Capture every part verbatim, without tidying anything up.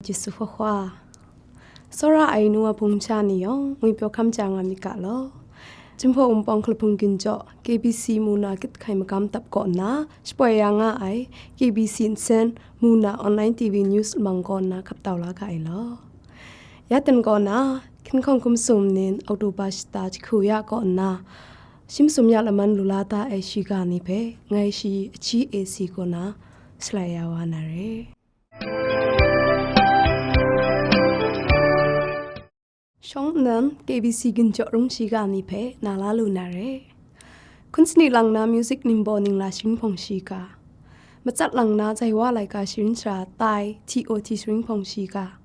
Jesu hpa hpa. Tsawra ai nu wa hpung sha ni yawng, ngwi pyaw hkam ja nga myit ga law. Jinghpaw Wunpawng Hkalahpung Ginjaw, K B C mu na kit hkai magam dap kaw nna, shapoi ya nga ai K B C nsen mu na online T V news lamang kaw nna hkap tau la ga ai law. Ya ten kaw na, hkinhkawng hkum sum nin October shata jahku ya kaw nna, shi masum ya laman lu la ta ai shiga ni hpe, ngai shi Achi A C kaw na, shalai ya wa na re. Shawng nnan K B C Ginjaw rung shiga ni hpe na la lu na re. Hkun sanit lang na music ningbaw ningla sharin hpawng shiga. Matsat lang na Zaiwa laika sharin shara tai T O T sharin hpawng shiga.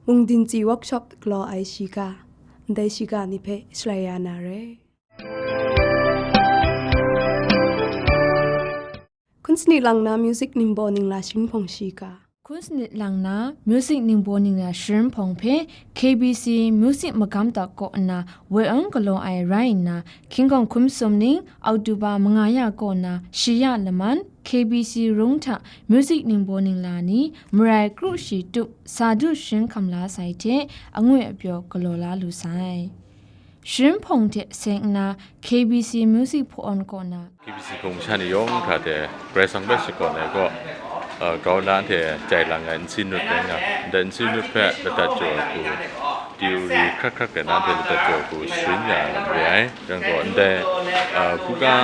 Mung Dingsi workshop galaw ai shiga. Ndai shiga ni hpe shalai ya na re. Hkun sanit lang na music ningbaw ningla sharin hpawng shiga. Hkun sanit lang na music ningbaw ningla sharin hpawng hpe K B C music magam dap kaw nna woi awn galaw ai rai nna, hkinhkawng hkum sum ning October manga ya kaw nna shi ya laman K B C rung hta music ningbaw ningla ni marai kru shi tup sa du sharin hkam la sai hte angwi apyaw galaw la lu sai. Sharin hpawng hte seng nna K B C music hpawn kaw na, K B C hpung sha ni yawng hkra hte Karai Kasang hpe shakawn ai gaw, uh, grau na anhte jai lang ai nsi nut rai nga, ndai nsi nut hpe ladat jaw ai hku, theory hkrat hkrat rai na anhte ladat jaw ai hku sharin ya na re ai. Yang gaw, ndai, uh, buga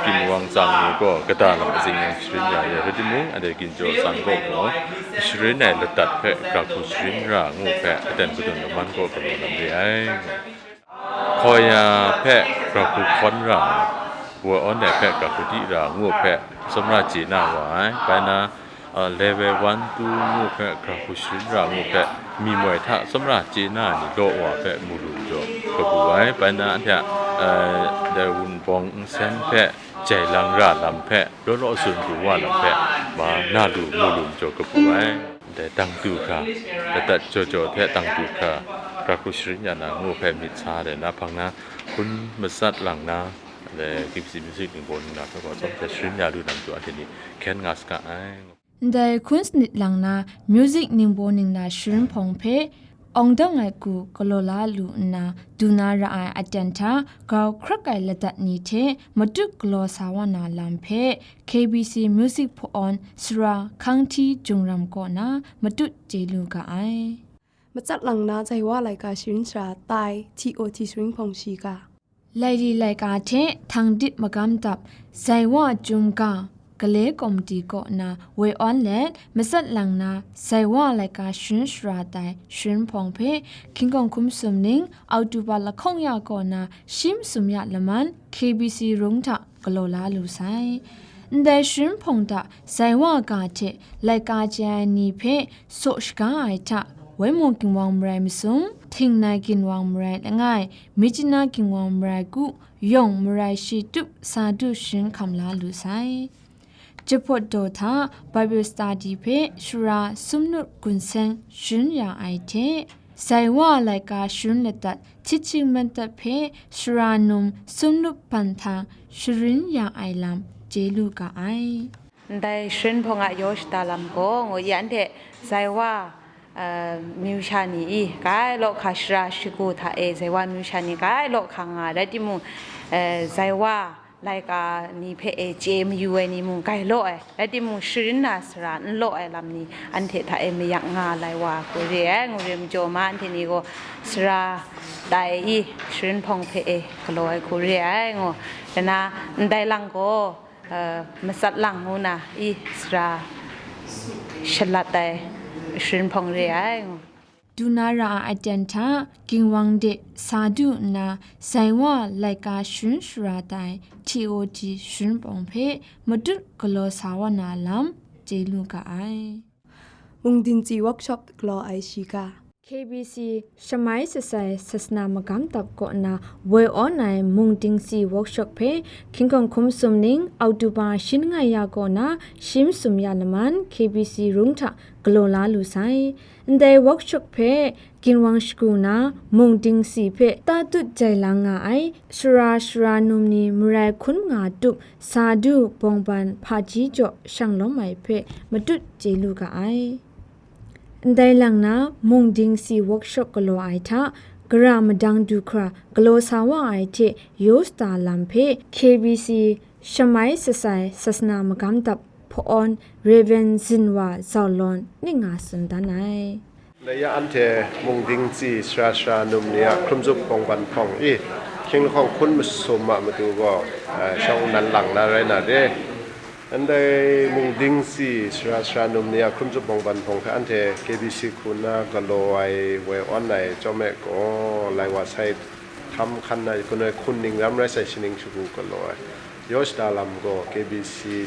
ginwang tsang ni gaw kata lam azing yang sharin ya ai rai timung, anhte ginjaw tsang gaw mung, sharin ai ladat hpe gara hku sharin ra ngu hpe, aten kadun laman gaw galaw lam re ai. Hkawya hpe gara hku hkawn ra ai, woi awn ai hpe gara hku di ra ngu hpe, tsawmra chye na wa ai. Bai na, uh, level one, two ngu hpe gara hku sharin ra ngu hpe, mi moi hta tsawmra chye na ai ni law wa hpe mu lu majaw kabu ai. Bai na anhte a, uh, dai wunpawng nsen hpe jai lang ra lam hpe law law tsun pru wa lam hpe, ma na lu mu lu majaw kabu ai. Dai dang du hkra, ladat jaw jaw hte dang du hkra, gara hku sharin ya na ngu hpe myit sa ai, na hpang na, hkun matsat lang na, dai K B C music ningbaw ningla hpe gaw tsawm hte sharin ya lu na matu anhte ni hkyen nga saga ai. Ndai hkun sanit lang na music ningbaw ningla sharin hpawng hpe awng dang ai hku galaw la lu nna, du na ra ai aten hta grau hkrak ai ladat ni hte matut galaw sa wa na lam hpe K B C music hpawn sara Hkang Hti Jung Ram kaw na matut chye lu ga ai. Matsat lang na Zaiwa laika sharin shara tai T O T sharin hpawng shiga. Laili laika hte htang dip magam dap Zaiwa Chyum Ga Gale Komiti kaw na woi awn let, matsat lang na Zaiwa laika sharin shara tai sharin hpawng hpe hkinggawng hkum sum ning Oktoba lahkawng ya kaw na shi masum ya laman K B C rung hta galaw la lu sai. Ndai sharin hpawng hta Zaiwa ga hte laika chye ai ni hpe saw shaga ai hta, Waimu ginwang marai masum, Htingnai ginwang marai langai, Myitkyina ginwang marai ku, yawng marai shi tup sa du sharin hkam la lu sai. Jahpawt daw hta Bible study hpe shara sumnut gun seng sharin ya ai hte, Zaiwa laika sharin ladat Htiching Mandat hpe shara num sumnut ban hta sharin ya ai lam chye lu ga ai. Ndai sharin hpawng a yaw shada lam gaw, ngu ya anhte Zaiwa, uh, myu sha ni i, kai law hka shara shagu hta e, Zaiwa myu sha ni kai law hka nga, rai timung, uh, Zaiwa laika ni hpe e chye mayu ai ni mung kai law ai, rai timung, sharin na sara n law ai lam ni anhte hta e mayak nga lai wa hku re ai, ngu re majaw ma, anhte ni gaw sara tai i, sharin hpawng hpe e galaw ai hku re ai, ngu. Dai na, ndai lang gaw, uh, matsat lang ngu na i sara shalat ai sharin hpawng re ai, ngu. Du na ra ai aten hta, ginwang de sa du nna, Zaiwa laika sharin shara tai T O T sharin hpawng hpe matut galaw sa wa na lam chye lu ga ai. Mung Dingsi workshop galaw ai shiga. K B C Shamai Sasai Sasana Magam Dap kaw na woi awn ai Mung Dingsi workshop hpe hkinggawng hkum sum ning Oktoba shi langai ya kaw na shi masum ya laman K B C rung hta galaw la lu sai. Ndai workshop hpe ginwang shagu na Mung Dingsi hpe tatut jai lang nga ai shara shara num ni marai hkun nga tup sa du bawng ban hpaji jaw shang lawm ai hpe matut chye lu ga ai. Ndai lang na mung dingsi workshop galaw ai hta, gara madang du hkra galaw sa wa ai hte yaw shada lam hpe K B C shamai sasai sasana magam dap hpawn Rev. Zinwa Zaulawn ning nga tsun dan ai. Dai ya anhte mung dingsi sara sara num ni a hkrum zup bawngban hpawng i, hkying lahkawng hkun masum a matu gaw, eh, shawng nnan lang na rai na re. Ndai mung dingsi sara sara num ni a hkrum zup bawngban hpawng hpe anhte K B C hku na galaw ai woi awn ai chyawm e gaw, lai wa sai hkam hkan na, kunoi hkun ning ram rai sai, shaning shagu galaw ai. Yaw shada lam gaw K B C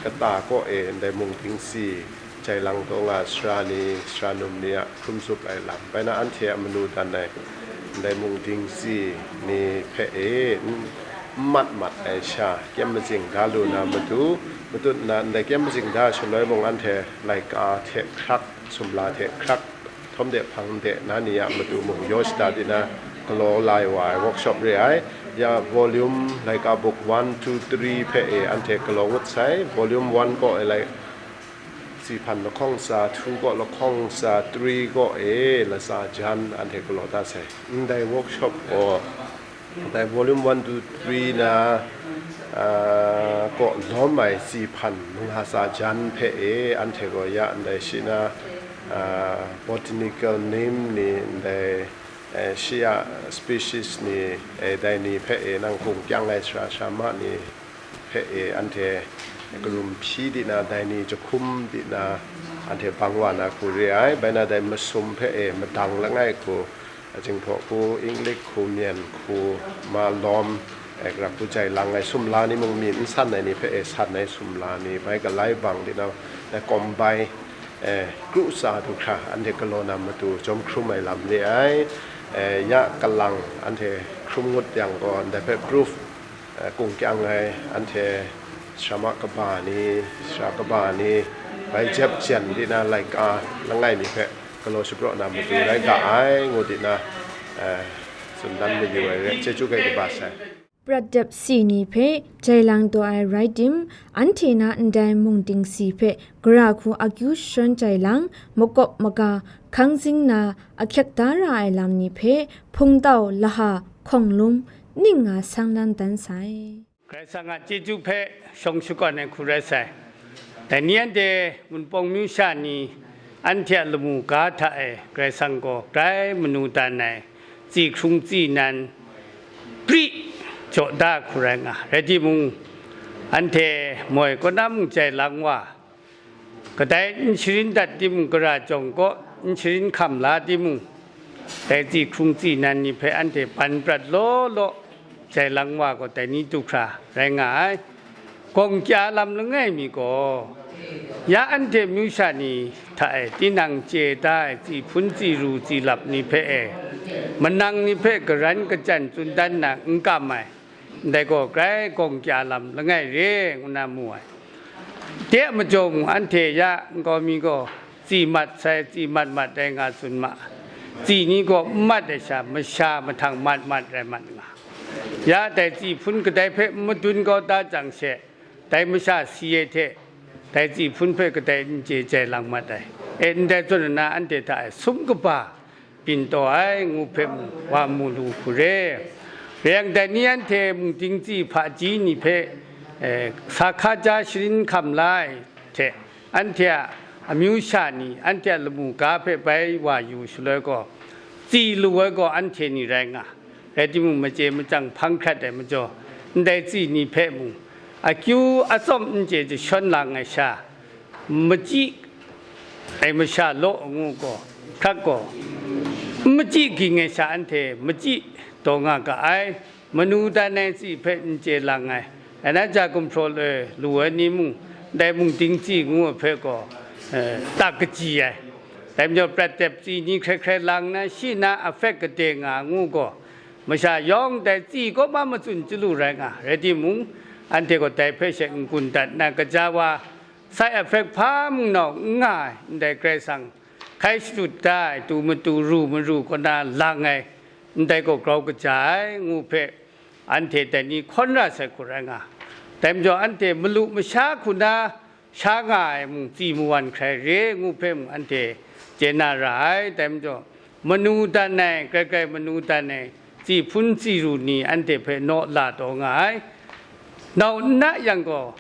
kata kaw e ndai mung dingsi jai lang taw nga sara ni, sara num ni a hkrum zup ai lam, bai na anhte a manu dan ai ndai mung dingsi ni hpe e n, n mat mat ai sha, kyem mazing da lu na matu, matut na ndai kyem mazing da shaloi mung anhte laika hte hkrak, sumla hte hkrak, htawn de hpang de na ni a matu mung yaw shada di na galaw lai wa ai workshop re ai. Ya volume laika buk one, two, three hpe e anhte galaw ngut sai, volume one kaw e lai, si hpan lahkawng tsa, two kaw lahkawng tsa, three kaw e latsa jan anhte galaw da sai. Ndai workshop gaw, ndai volume one, two, three na, ah, kaw lawm ai si hpan manga tsa jan hpe e anhte gaw ya ndai shi na, ah, botanical name ni ndai, eh, shi a species ni, eh, dai ni hpe e nang hkung kyang ai sara sara ma ni hpe e anhte karum hpyi di na, dai ni jahkum di na, anhte bang wa na hku re ai. Bai na dai masum hpe e madang langai hku, Jinghpaw hku, Inglik hku, Myen hku, ma lawm, eh, gara hku jai lang ai sumla ni mung, myi n san ai ni hpe e san ai sumla ni, bai galai bang di na, dai kawm bai, eh, kru tsa du hkra, anhte galaw na matu jawm hkrum ai lam re ai. Eh, ya kalang anhte hkrum ngut yang gaw, ndai hpe proof, eh, kung kyang ai, anhte sara ma kaba ni, sara kaba ni, bai jep jen di na laika langai mi hpe galaw shapraw na matu rai ga ai, ngu di na, eh, tsun dan mayu ai re, chyeju kai kaba sai. Prat dep si ni hpe jai lang taw ai rai tim, anhte na ndai mung dingsi hpe gara hku akyu shashawn jai lang, makawp maga, hkangzing na, ahkyek da ra ai lam ni hpe hpungtau, laha, hkawng lum, ning nga sang lang dan sai. Karai Kasang a chyeju hpe shawng shakawn ai hku rai sai. Dai ni anhte Wunpawng myu sha ni, anhte a lamu ga hta e Karai Kasang gaw grai manu dan ai, tsi hkrung tsi nan, pri jaw da ai hku rai nga. Rai timung, anhte moi kaw na mung jai lang wa, kadai n sharin dat timung, gara jawng kaw n sharin hkam la timung, dai tsi hkrung tsi nan ni hpe anhte ban prat law law, jai lang wa gaw dai ni du hkra rai nga ai. Gawng kya lam langai mi gaw, ya anhte myu sha ni hta e tinang chye da ai tsi hpun tsi ru tsi lap ni hpe e, manang ni hpe garan kachyan tsun dan na n kam ai, ndai gaw grai gawng kya lam langai re ngu na mu ai. De a majaw mung, anhte ya nkau mi gaw tsi mat sai, tsi mat mat ai nga tsun ma, tsi ni gaw n mat ai sha, masha mahtang mat mat rai mat nga. Ya dai tsi hpun kadai hpe n madun kau da jang she, dai masha si ai hte, dai tsi hpun hpe kadai n chye jai lang mat ai. E, ndai zawn na anhte hta e sum kaba byin taw ai, ngu hpe mu, wa mu lu hku re. Rai yang, dai ni anhte mung dingtsi hpaji ni hpe, eh, sa hkaja sharin hkam la ai hte, anhte a amyu sha ni, anhte a lamu ga hpe bai wa yu shaloi gaw, tsi lu ai gaw anhte ni rai nga. Rai timung, machye machyang hpang hkrat ai majaw, ndai tsi ni hpe mung, akyu atsawm n chye jashawn lang ai sha, machyi ai masha law ngu gaw, hkrak gaw, n machyi ging ai sha anhte machyi taw nga ga ai, manu dan ai tsi hpe n chye lang ai, ai na ja gumhpraw loi lu ai ni mung, ndai mung dingtsi ngu ai hpe gaw, eh, tak kaji ai. Dai majaw, prat dep tsi ni hkrai hkrai lang na, shi na afek kade nga ngu gaw, masha yawng dai tsi kaw ma matsun chyalu rai nga, rai timung, anhte gaw dai hpe she n-gun dat na, kaja wa, sai afek hpa mung nau n nga ai, ndai Karai Kasang hkai shadut da ai, tu matu ru maru kaw na lang ai, ndai gaw grau kaja ai, ngu hpe, anhte dai ni hkawn ra sai hku rai nga. Dai majaw, anhte malu masha hku na sha nga ai mung, tsi mawan hkrai re ngu hpe mung, anhte chye na ra ai. Dai majaw, manu dan ai, grai grai manu dan ai, tsi hpun tsi ru ni anhte hpe naw la taw nga ai. Nau n na yang gaw,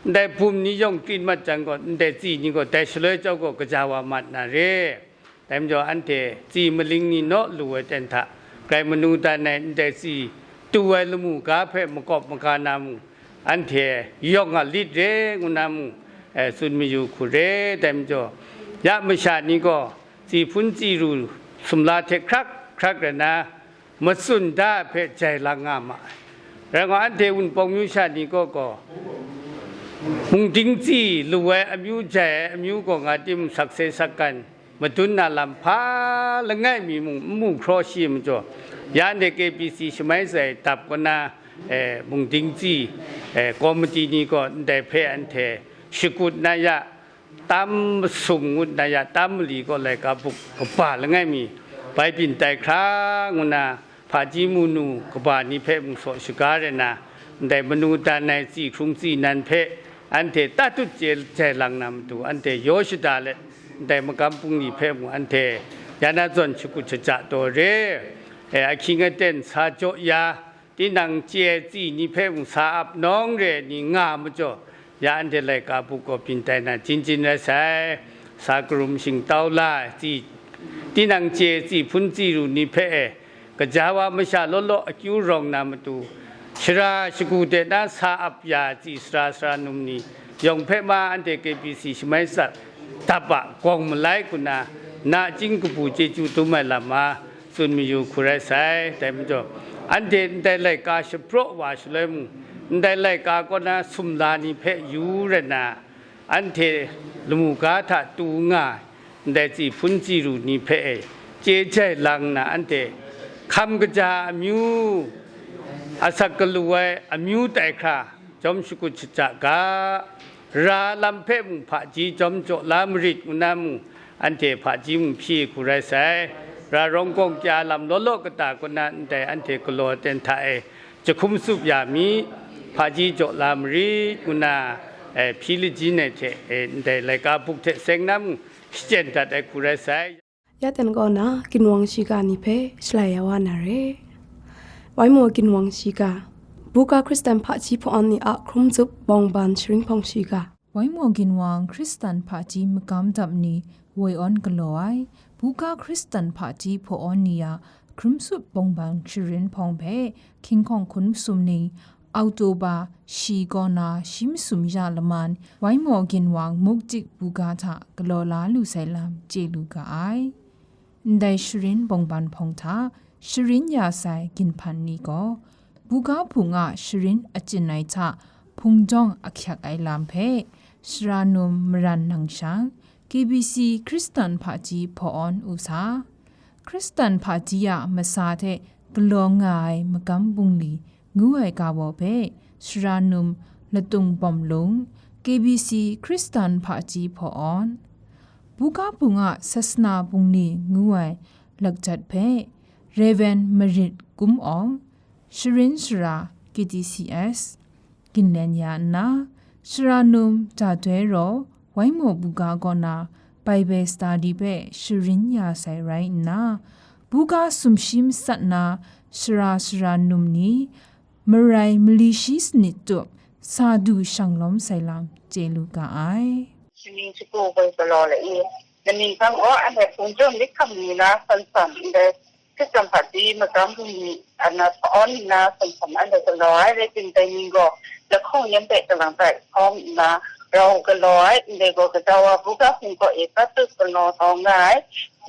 ndai bum ni yawng krit mat jang gaw, ndai tsi ni gaw dai shaloi chyawm gaw kaja wa mat na re. Dai majaw, anhte tsi maling ni naw lu ai ten hta, grai manu dan ai ndai tsi tu ai lamu ga hpe makawp maga na mung, anhte yawng a lit re ngu na mung, eh, tsun mayu hku re. Dai majaw, ya masha ni gaw tsi hpun tsi ru sumla hte hkrak hkrak rai na, matsun da ai hpe jai lang nga ma ai. Rai nga, anhte Wunpawng myu sha ni kaw gaw, mungding tsi lu ai amyu jai ai amyu gaw nga tim sak se sak kan, madun na lam hpa langai mi mung n mu hkraw shi majaw, ya anhte K B C shamai sai dap kaw na, eh, mungding tsi, eh, komiti ni gaw ndai hpe anhte shakut na ya, tam masum ngut na ya, tam mali gaw laika buk kaba langai mi, bai byin tai hkra ngu na, hpaji mu nu kaba ni hpe mung saw shaga rai na, ndai manu dan ai tsi hkrung tsi nan hpe anhte tatut chye jai lang na matu, anhte yaw shada let, ndai magam bungli hpe mung anhte ya na zawn shakut shaja taw re. E, ahkying aten sa jaw ya, tinang chye ai tsi ni hpe mung sa ap nawng re ni nga majaw, ya anhte laika buk gaw byin tai na jin jin rai sai, sa karum shingtau la ai tsi, tinang chye ai tsi hpun tsi ru ni hpe e, gaja wa masha law law akyu rawng na matu, shara shagu de na sa ap ya ai tsi sara sara num ni yawng hpe ma anhte K B C shamai tsat dap a gawng malai hku na, nachying kabu chyeju dum ai lam ma, tsun mayu hku rai sai. Dai majaw, anhte ndai laika shapraw wa shaloi mung, ndai laika kaw na sumla ni hpe yu rai na, anhte lamu ga hta tu nga ai ndai tsi hpun tsi ru ni hpe e, chye jai lang na, anhte hkam kaja amyu, asak galu ai amyu tai hkra, jawm shakut shaja ga, ra lam hpe mung hpaji jawm jaw la marit ngu na mung, anhte hpaji mung hpyi hku rai sai. Ra rawng gawng kya lam law law kata kaw na ndai anhte galaw ten hta e jahkum tsup ya mi, hpaji jaw la marit ngu na, eh, hpyi lajyin ai hte, eh, ndai laika buk hte seng na mung shachyen dat ai hku rai sai. Ya ten kaw na ginwang shiga ni hpe shalai ya wa na re. Waimaw ginwang shiga, buga Hkristan hpaji hpa-awn ni a hkrum tsup bawngban sharin hpawng shiga. Waimaw ginwang Hkristan hpaji magam dap ni woi awn galaw ai, buga Hkristan hpaji hpa-awn ni a hkrum tsup bawngban sharin hpawng hpe hkying hkawng hkun masum ning, Oktoba shi kaw na shi masum ya laman, Waimaw ginwang muktik buga hta galaw la lu sai lam chye lu ga ai. Ndai sharin bawngban hpawng hta sharin ya sai ginhpan ni gaw, buga hpung a sharin achyin ai hta hpungdawng ahkyak ai lam hpe, shara num maran nang shang, K B C Hkristan hpaji hpa-awn u sa, Hkristan hpaji a masa hte galaw nga ai magam bungli ngu ai ga baw hpe, shara num latung bawm lung, K B C Hkristan hpaji hpa-awn, buga hpung a sasana bungli ngu ai lakjat hpe, Rev. Marit Kum Awng, sharin shara K T C S, ginlen ya nna, shara num Dadoi Raw, Waimaw buga kaw na Bible study hpe sharin ya sai rai nna, buga sumshi matsat na shara shara num ni, marai mali shi sanit tup sa du shang lawm sai lam chye lu ga ai. Shaning shagu hoi galaw lai i, lani hkang gaw anhte hpungtun myit hkam ni na san san ndai, Hkristan hpaji magam bungli ana hpa-awn ni na san san anhte galaw ai rai timung, dai ni gaw lahkawng yan hpe kalang tai hkawm nna, rau galaw ai, ndai gaw gaja wa buga hpung kaw e prat tup galaw taw nga ai,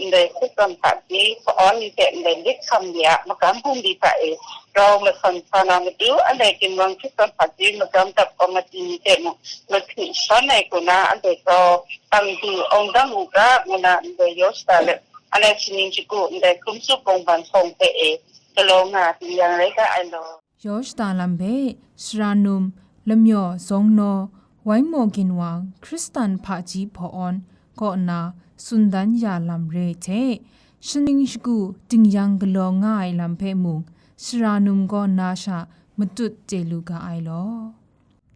ndai Hkristan hpaji hpa-awn ni hte ndai myit hkam ni a magam bungli hta e rau masan sa na matu, anhte ginwang Hkristan hpaji magam dap komiti ni hte mung mahkri shawn ai hku na, anhte grau tang du awng dang u ga, ngu na ndai yaw shada let, anhte shaning shagu ndai hkrum tsup bawngban hpawng hpe e galaw nga di yang rai ga ai law. Yaw shada lam hpe, shara num, lamyaw zawngnaw, Waimaw ginwang, Hkristan hpaji hpa-awn kaw na tsun dan ya lam re hte, shaning shagu dingyang galaw nga ai lam hpe mung, shara num kaw na sha matut chye lu ga ai law.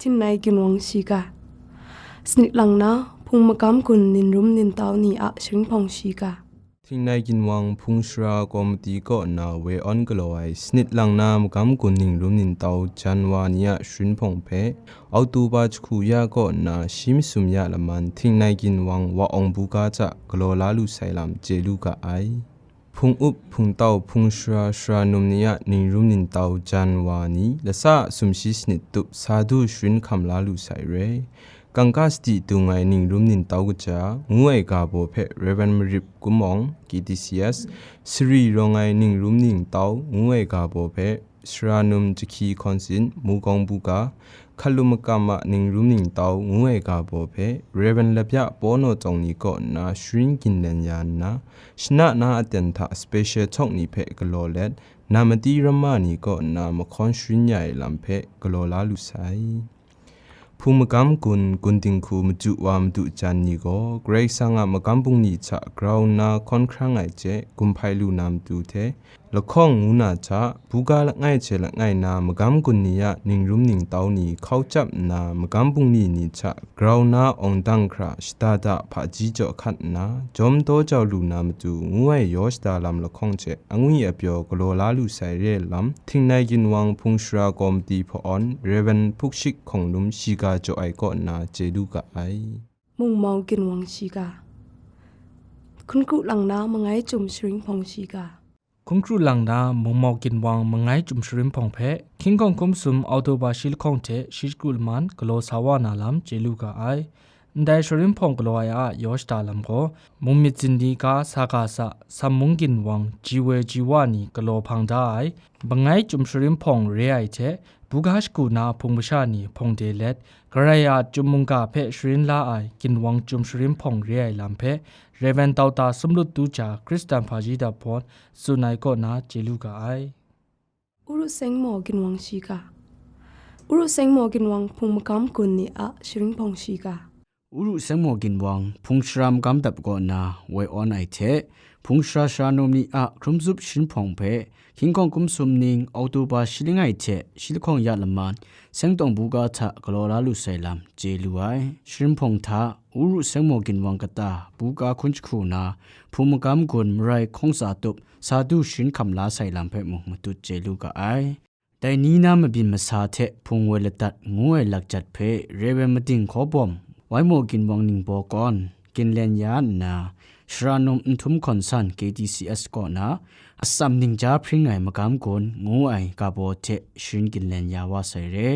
Htingnai ginwang shiga, sanit lang na, Hpung magam gun ningrum ningtau ni a sharin hpawng shiga. Htingnai ginwang hpung sara komiti kaw nna woi awn galaw ai sanit lang na magam gun ningrum ningtau jan wa ni a sharin hpawng hpe, Oktoba jahku ya kaw nna shi masum ya laman htingnai ginwang wa awng buga hta galaw la lu sai lam chye lu ga ai. Hpung up, hpung tau, hpung sara, sara num ni a ningrum ningtau jan wa ni, lasa a sumshi sanit tup sa du sharin hkam la lu sai re. Kangka sadi dung ai ningrum ningtau kaja, ngu ai ga baw hpe Rev. Marip Kumawng, K T C S, sari rawng ai ningrum ningtau, ngu ai ga baw hpe, sara num jahki hkawnsin, mukawng buga, hkalum makam a ningrum ningtau, ngu ai ga baw hpe, Rev. Lapya Paw Naw Tawng ni kaw nna sharin ginlen ya nna, shana na aten hta special talk ni hpe galaw let, namati ramma ni kaw nna mahkawn sharin ya ai lam hpe galaw la lu sai. Hpung magam gun, gun dinghku maju wa madu jan ni gaw, Karai Kasang a magam bungli hta grau nna hkawn hkrang ai hte gumhpai lu na matu hte, lahkawng ngu na hta, buga langai hte langai na magam gun ni a ningrum ningtau ni hkau chyap nna, magam bungli ni hta grau nna awng dang hkra shada da hpaji jaw hkat nna, jawm daw jau lu na matu ngu ai yaw shada lam lahkawng hte angwi apyaw galaw la lu sai re ai lam, Htingnai ginwang hpung sara komiti hpawn Rev. Hpukshik Hkawnglum shiga jaw ai kaw nna chye lu ga ai. Mungmau ginwang shiga. Hkun kru lang na mangai chyum sharin hpawng shiga. Hkun kru lang na mungmau ginwang mangai chyum sharin hpawng hpe, King Kong hkum sum Oktoba shi lahkawng hte shi jahku laman galaw sa wa na lam chye lu ga ai. Ndai sharin hpawng galaw ai a yaw shada lam gaw, mung myit zin ni ga sa ga sa, Sammung ginwang ji woi ji wa ni galaw hpang da ai, mangai chyum sharin hpawng re ai hte, buga shagu na hpung masha ni hpawng de let, Karai a chyum mungga hpe sharin la ai ginwang chyum sharin hpawng re ai lam hpe, Rev. Dauta Sumlut Tuja, Hkristan hpaji dap hpawn tsun ai kaw na chye lu ga ai. Uru Sengmaw ginwang shiga. Uru Sengmaw ginwang hpung magam gun ni a sharin hpawng shiga. Uru Sengmaw ginwang hpung sara magam dap kaw nna woi awn ai hte, hpung sara sara num ni a hkrum zup sharin hpawng hpe, King Kong hkum sum ning Oktoba shi langai hte shi lahkawng ya laman, Seng Tawng buga hta galaw la lu sai lam chye lu ai. Sharin hpawng hta, Uru Sengmaw ginwang kata, buga hkun jahku na, hpung magam gun marai hkawng tsa tup, sa du sharin hkam la sai lam hpe mung matut chye lu ga ai. Dai ni na mabyin masa hte hpung woi ladat ngu ai lakjat hpe Rev. Mading Hkaw Bawm, Waimaw ginwang ningbaw kawn, ginlen ya nna, sara num Nhtum Hkawn San K T C S kaw na, atsam ningja hpring ai magam gun ngu ai ga baw hte sharin ginlen ya wa sai re.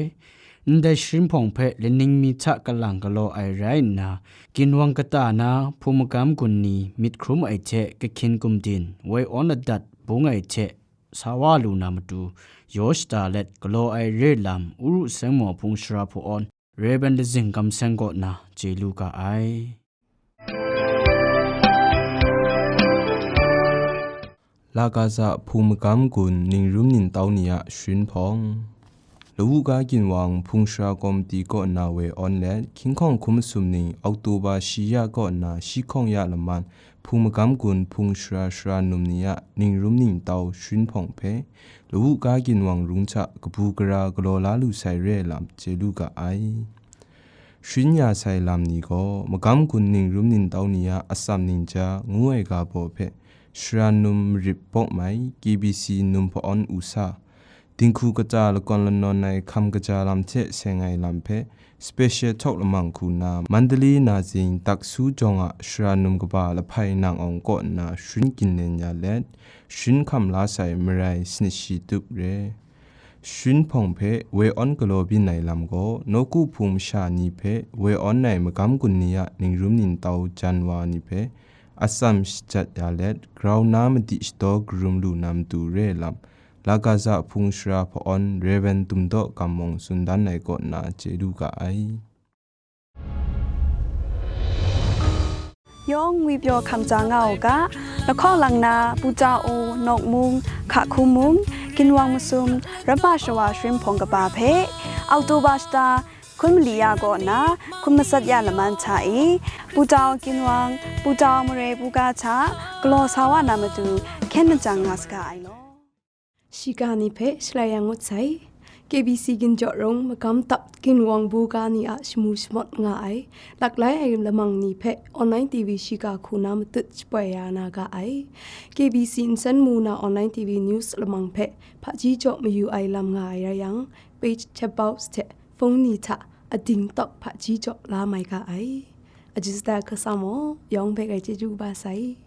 Ndai sharin hpawng hpe laning mi hta kalang galaw ai rai nna, ginwang kata na hpung magam gun ni myit hkrum ai hte kahkyin gumdin woi awn ladat bung ai hte sa wa lu na matu, yaw shada let galaw ai re lam Uru Sengmaw hpung sara hpaw awn, Rev. Lazing Kam Seng kaw na chye lu ga ai. Lagaza hpung magam gun ningrum ningtau ni a sharin hpawng. Lawu ga ginwang hpung sara komiti kaw na woi awn let, King Kong hkum masum ning Oktoba shi ya kaw na shi hkawng ya laman, hpung magam gun hpung sara sara num ni a ningrum ningtau sharin hpawng hpe, lawu ga ginwang rung hta kabu gara galaw la lu sai re ai lam chye lu ga ai. Sharin ya sai lam ni gaw, magam gun ningrum ningtau ni a atsam ningja ngu ai ga baw hpe, sara num marip bawk mai, K B C num hpawn u sa, dinghku kata lakawn lanawn ai hkam kaja lam hte seng ai lam hpe, special talk lamang hku na, Mandalay Nazing Daksu jawng a sara num kaba lahpai nang awng kaw nna sharin ginlen ya let, sharin hkam la sai marai sanit shi tup re. Sharin hpawng hpe woi awn galaw byin ai lam gaw, nawku hpung masha ni hpe woi awn ai magam gun ni a ningrum ningtau jan wa ni hpe atsam shajat ya let, grau na madi shadaw karum lu na matu re ai lam, Lagaza hpung sara hpawn Rev. Dumdaw Kam Mawng tsun dan ai kaw nna chye lu ga ai. Yawng ngwipyaw hkam tsa nga u ga, lahkawng lang na, Puta O, Nawk Mung, Hka Hkum Mung, ginwang masum, Ramma Shawa Sharin Hpawng kaba hpe, Oktoba shata, hkun mali ya kaw nna, hkun matsat ya laman hta e, Puta O ginwang, Puta O mare buga hta, galaw sa wa na matu, hkyen majang nga saga ai law. Shiga ni hpe shalai yang ngut sai. K B C Ginjaw Rung magam tap ginwang bu ga ni a shamu shamawt nga ai, laklai ai lamang ni hpe online T V shiga hku na matut shapoi ya na ga ai. K B C nsen mu na online T V news lamang hpe hpaji jaw mayu ai lam nga ai rai yang, page chatbox hte phone ni hta ading tawk hpaji jaw la mai ga ai. Ajin sata hkasa maw, yawng hpe ngai chyeju kaba sai.